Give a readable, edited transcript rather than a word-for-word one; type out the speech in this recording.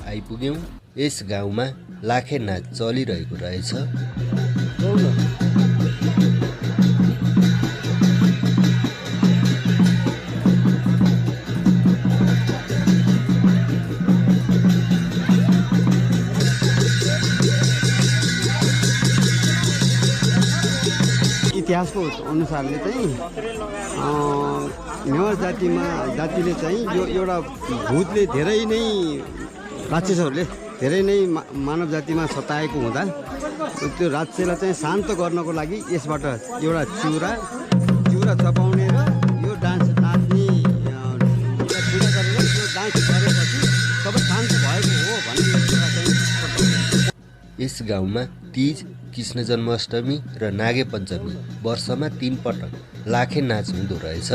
आइपुग्यौँ। यस गाउँमा लाखे नाच चलिरहेको रहेछ। इतिहासको अनुसारले चाहिँ नेवार जातिले चाहिँ यो एउटा भूतले धेरै नै राक्षसहरूले धेरै नै मानव जातिमा सताएको हुँदा त्यो राक्षसलाई चाहिँ शान्त गर्नको लागि यसबाट एउटा चिउरा चपाउने र यो डान्स नाच्ने पूजा गरेर यो डान्स गरेपछि सबै शान्त भएको हो भन्ने कुरा चाहिँ। यस गाउँमा तीज, कृष्ण जन्माष्टमी र नागे पञ्चमी वर्षमा 3 पटक लाखे नाच हुँदो रहेछ।